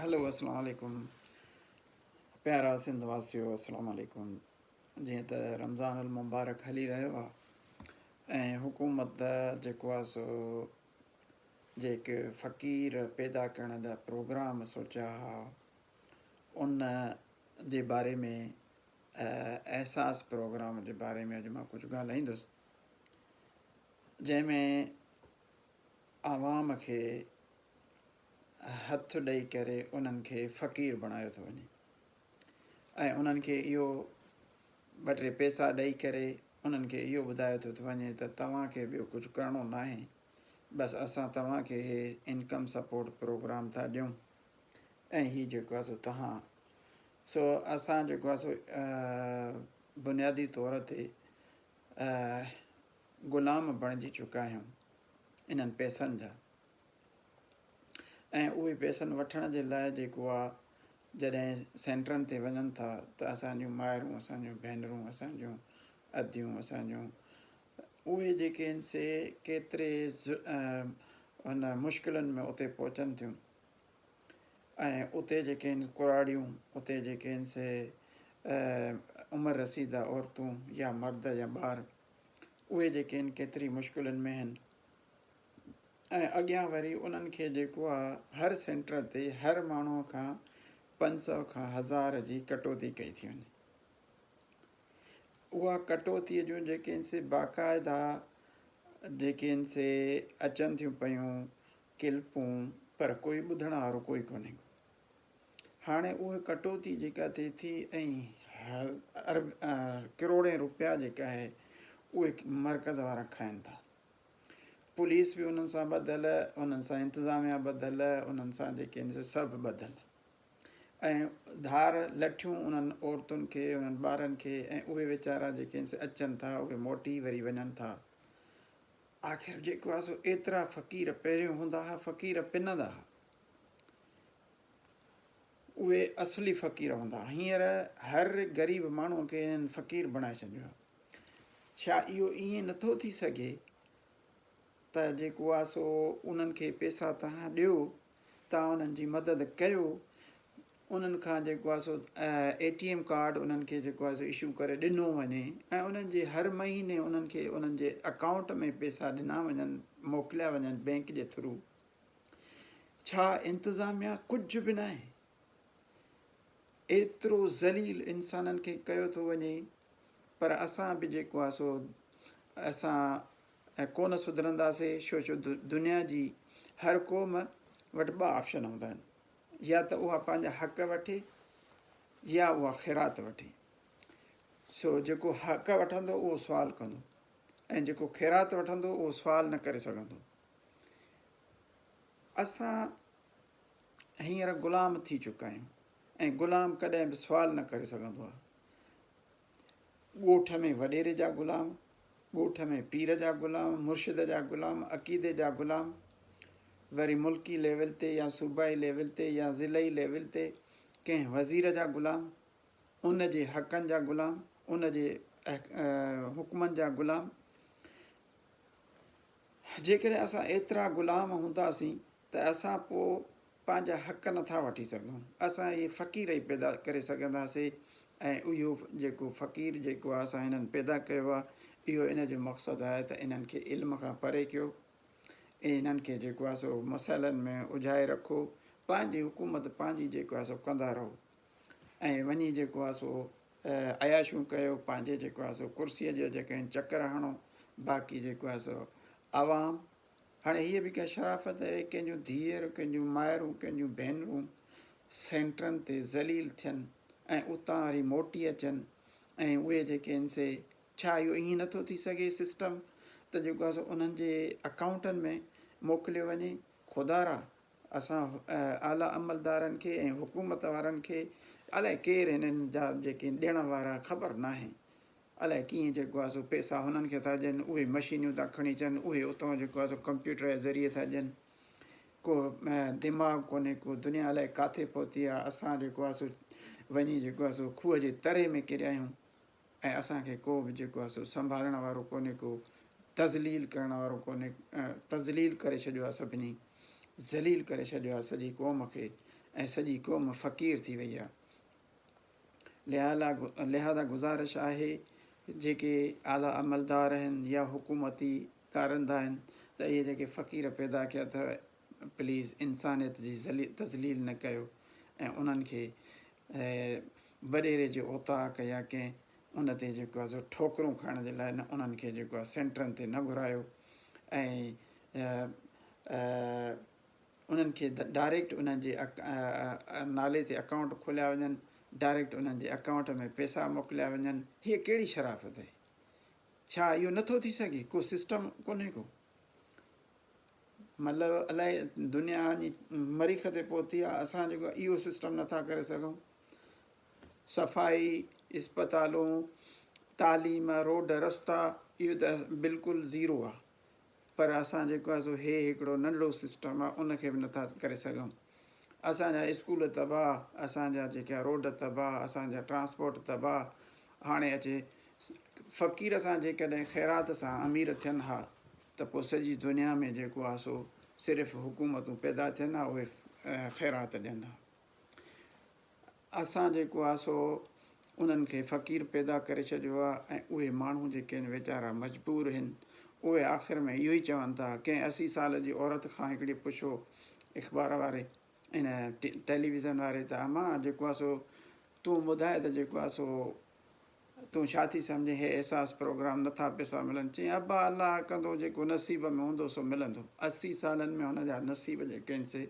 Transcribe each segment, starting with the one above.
هلو اسلام عليڪم پيارا سنڌ واسيو اسلام عليڪم جيئن ته رمضان المبارڪ هلي رهيو آهي ۽ حڪومت جيڪو آهي سو جيڪي فقير پيدا ڪرڻ جا پروگرام سوچيا ها ان جي باري ۾ احساس پروگرام جي باري ۾ اڄ مان ڪجهه ڳالهائيندس جنهن ۾ عوام کي هٿ ڏئي ڪري انهن کي فقير بڻايو ٿو وڃي ۽ انهن کي اهو ٻه ٽي پئسا ڏئي ڪري انهن کي اهو ٻڌايو ٿو وڃي ته توهان کي ٻيو ڪجهه ڪرڻو ناهي بس اسان توهان کي هي انڪم سپورٽ پروگرام ٿا ڏيون ۽ هي جيڪو آهي سو توهان سو اسان جيڪو آهي سو بنيادي طور تي غلام بڻجي چڪا آهيون انهن پئسن جا ۽ اهي پئسن وٺڻ جي لاء جيڪو آ جڏهن سينٽرن تي وڃن ٿا ته اسان جون مائرون اسان جون ڀينرون اسان جون اديون اسان جون اهي جيڪي آهن سي ڪيتري ان مشڪلن ۾ اتي پهچن ٿيون ۽ اتي جيڪي آهن ڪراڙيون اتي جيڪي آهن سي عمر رسيده عورتون يا مرد يا ٻار اهي جيڪي آهن ڪيتري مشڪلن ۾ آهن ۽ اڳيان وري انهن کي جيڪو آ هر سينٽر تي هر ماڻهو کان 500 کان 1000 جي ڪٽوتي ڪئي ٿي وڃي. اها ڪٽوتي جون جيڪي آهن سي باقاعده جيڪي آهن سي اچن ٿيون پيون ڪلپون پر ڪوئي ٻڌڻ وارو ڪوئي ڪونهي ڪو. هاڻي اها ڪٽوتي جيڪا ٿئي ٿي ۽ ارب ڪروڙين روپيا جيڪا آهي اهي مرڪز وارا کائن ٿا. پوليس به انهن سان ٻڌل، انهن سان انتظاميا ٻڌل، انهن سان جيڪي آهن سي سڀ ٻڌل ۽ ڌار لٺيون انهن عورتن کي انهن ٻارن کي ۽ اهي ويچارا جيڪي آهن سي اچن ٿا اهي موٽي وري وڃن ٿا. آخر جيڪو آهي سو ايترا فقير پهريون هوندا ها فقير پنندا ها اهي اصلي فقير هوندا ها هينئر هر غريب ماڻهو کي هنن فقير بڻائي ڇڏيو آهي. ڇا اهو ائين نٿو ٿي سگهي ته جيڪو آهي سو انهن کي پيسا توهان ڏيو، توهان انهن جي مدد ڪيو، انهن کان جيڪو آهي سو اي ٽي ايم ڪارڊ انهن کي جيڪو آهي سو اشو ڪري ڏنو وڃي ۽ انهن جي هر مهيني انهن کي انهن جي اڪائونٽ ۾ پيسا ڏنا وڃن موڪليا وڃن بينڪ جي ٿرو. ڇا انتظاميا ڪجهه به ناهي؟ ايترو ذليل انسانن کي ڪيو ٿو وڃي پر اسان به جيڪو آهي سو اسان ڪونه سڌرنداسي ڇو جو دنيا جي هر قوم وٽ ٻه آپشن هوندا آهن يا ته اها پنهنجا حق وٺي يا اها خيرات وٺي سو جيڪو حق وٺندو اهو سوال ڪندو ۽ جيڪو خيرات وٺندو اهو سوال نه ڪري سگهندو اسان هينئر غلام ٿي چڪا آهيون ۽ غلام ڪڏهن به سوال نه ڪري سگهندو آهي. ڳوٺ ۾ وڏيري جا غلام، ڳوٺ ۾ پير جا غلام، مرشد جا غلام، عقيدي جا غلام، وري ملڪي ليول تي يا صوبائي ليول تي يا ضلعي ليول تي ڪنهن وزير جا غلام، ان جي حقن جا غلام، ان جي حڪمن جا غلام. جيڪڏهن اسان ايترا غلام هونداسين ته اسان پوء پنهنجا حق نه ٿا وٺي سگهون، اسان اهي فقير ئي پيدا ڪري سگهنداسين ۽ اهو جيڪو فقير جيڪو آهي اسان هنن پيدا ڪيو آهي اهو ان جو مقصد آهي ته انهن کي علم کان پري ڪيو ۽ انهن کي جيڪو آهي سو مسئلن ۾ اجهائي رکو پنهنجي حڪومت پنهنجي جيڪو آهي سو ڪندا رهو ۽ وڃي جيڪو آهي سو عياشيون ڪيو پنهنجي جيڪو آهي سو ڪرسيء جو جيڪي آهن چڪر هڻو باقي جيڪو آهي سو عوام هاڻي هيء به ڪا شرافت آهي، ڪنهن جون ڌيئر، ڪنهن جون مائرون، ڪنهن جون ڀينرون سينٽرن تي ذليل ٿين ۽ اتان وري موٽي اچن ۽ اهي جيڪي آهن سي ڇا اهو ائين نٿو ٿي سگهي سسٽم ته جيڪو آهي سو انهن جي اڪائونٽن ۾ موڪليو وڃي خدارا اسان اعليٰ عملدارن کي ۽ حڪومت وارن کي الائي ڪير هنن جا جيڪي ڏيڻ وارا خبر ناهي الائي ڪيئن جيڪو آهي سو پئسا هنن کي ٿا ڏين، اهي مشينيون ٿا کڻي اچن، اهي اتان جيڪو آهي سو ڪمپيوٽر جي ذريعي ٿا ڏين. ڪو دماغ ڪونهي ڪو، دنيا الائي ڪاٿي پهتي آهي، اسان جيڪو آهي سو وڃي جيڪو آهي سو کوهه جي تري ۾ ڪريا آهيون ۽ اسان کي ڪو به جيڪو آهي سو سنڀالڻ وارو ڪونهي ڪو، تذليل ڪرڻ وارو ڪونهي، تذليل ڪري ڇڏيو آهي سڀني، ذليل ڪري ڇڏيو آهي سڄي قوم کي ۽ سڄي قوم فقير ٿي وئي آهي. لهذا گذارش آهي جيڪي اعليٰ عملدار آهن يا حڪومتي ڪارندا آهن ته اهي جيڪي فقير پيدا ڪيا اٿو پليز انسانيت جي تذليل نه ڪيو ۽ انهن کي وڏيري جي اوطاق يا ڪنهن ان تي جيڪو آهي سو ٺوڪرون کائڻ جي لاء نه انهن کي جيڪو آهي سينٽرن تي نه گهرايو ۽ انهن کي ڊائريڪٽ انهن جي نالي تي اڪائونٽ کوليا وڃن، ڊائريڪٽ انهن جي اڪائونٽ ۾ پئسا موڪليا وڃن، هيء ڪهڙي شرافت آهي؟ ڇا اهو نٿو ٿي سگهي؟ ڪو سسٽم ڪونهي ڪو؟ مطلب الائي دنيا وڃي مريخ تي پهتي آهي، اسان جيڪو اهو سسٽم نٿا ڪري سگهون. صفائي، اسپتالون، تعليم، روڊ رستا اهو ته بلڪل زيرو آهي. پر اسان جيڪو آهي سو هي هڪڙو ننڍڙو سسٽم آهي ان کي به نٿا ڪري سگهون. اسان جا اسڪول تباهه، اسان جا جيڪي روڊ تباهه، اسان جا ٽرانسپورٽ تباهه، هاڻي اچي فقير سان جيڪڏهن خيرات سان امير ٿين ها ته پوء سڄي دنيا ۾ جيڪو آهي سو صرف حڪومتون پيدا ٿين ها اهي خيرات ڏين ها. اسان جيڪو آهي سو انهن کي فقير پيدا ڪري ڇڏيو آهي ۽ اهي ماڻهو جيڪي آهن ويچارا مجبور آهن اهي آخر ۾ اهو ئي چون ٿا ڪنهن 80 سال جي عورت کان هڪڙي پڇو اخبار واري ان ٽيليويزن واري ته امان جيڪو آهي سو تون ٻڌاء ته جيڪو آهي سو تون ڇا ٿي سمجهين هي احساس پروگرام نٿا پيسا ملن چيائين ابا الله ڪندو جيڪو نصيب ۾ هوندو سو ملندو 80 سالن ۾ هن جا نصيب جيڪي آهن سي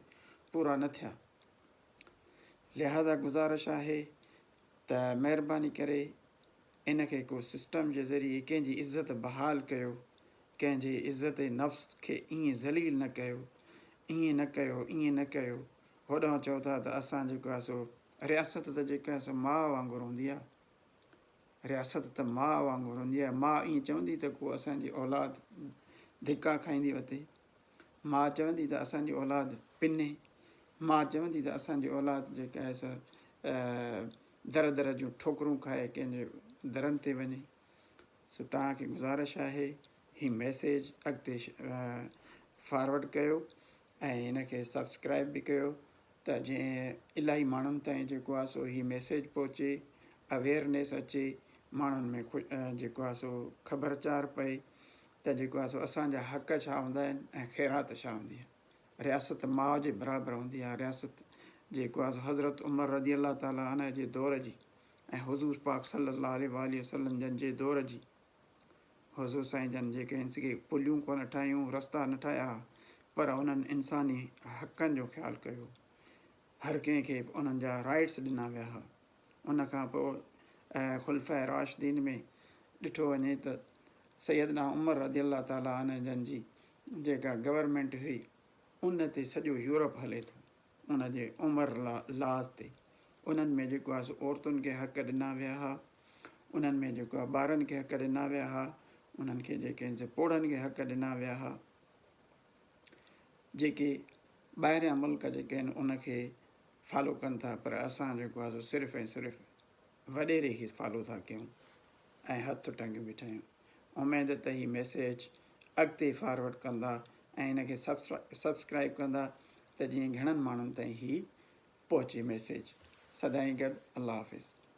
پورا نه ٿيا لهذا گذارش آهي ته مهرباني ڪري ان کي ڪو سسٽم جي ذريعي ڪنهن جي عزت بحال ڪيو، ڪنهن جي عزت نفس کي ائين ذليل نه ڪيو، ائين نه ڪيو، ائين نه ڪيو. هوڏانهن چئو ٿا ته اسان جيڪو آهي سو رياست ته جيڪا آهي سو ماء وانگر هوندي آهي. رياست ته ماء وانگر هوندي آهي. ماء ائين چوندي ته ڪو اسان جي اولاد ڌڪا کائيندي وتي. ماء چوندي ته اسان جي اولاد پني، ماء چوندي ته اسان جي اولاد جيڪا آهي سا در در جون ٺوڪرون کائي ڪنهن جي درن تي وڃي. سو توهان کي گذارش آهي هي ميسيج اڳتي فارورڊ ڪيو ۽ هن کي سبسڪرائب به ڪيو ته جيئن الاهي ماڻهن تائين جيڪو آهي سو هي ميسيج پهچي، اويئرنيس اچي، ماڻهن ۾ جيڪو آهي سو خبر چار پئي ته جيڪو آهي سو اسان جا حق ڇا هوندا آهن ۽ خيرات ڇا هوندي آهي. رياست ماء جي برابر هوندي آهي. رياست جيڪو آهي سو حضرت عمر رضي الله تعالٰي عنه جي دور جي ۽ حضور پاڪ صلي الله عليه واٰله وسلم جن جي دور جي حضور سائين جن جيڪي آهن سي پليون ڪونه ٺاهيون، رستا نه ٺاهيا پر انهن انساني حقن جو خيال ڪيو. هر ڪنهن کي انهن جا رائٽس ڏنا ويا ها. ان کان پوء خلفاء راشدين ۾ ڏٺو وڃي ته سيدنا عمر رضي الله تعالٰي عنه جن جي جيڪا گورنمينٽ هئي ان تي سڄو يورپ هلي ٿو ان جي عمر لاز تي انهن ۾ جيڪو آهي سو عورتن کي حق ڏنا ويا ها انهن ۾ جيڪو آهي ٻارن کي حق ڏنا ويا ها انهن کي جيڪي آهن سي پوڙهن کي حق ڏنا ويا ها جيڪي ٻاهريان ملڪ جيڪي آهن ان کي فالو ڪن ٿا پر اسان جيڪو آهي سو صرف ۽ صرف وڏيري کي فالو ٿا ڪيون ۽ هٿ ٽنگيون بيٺا آهيون. اميد ته هي ميسيج اڳتي فارورڊ ڪندا ۽ هن کي سبسڪرائب ڪندا ته جيئن گهڻن ماڻهن تائين هي پهچي ميسيج. سدائين گڏ الله حافظ.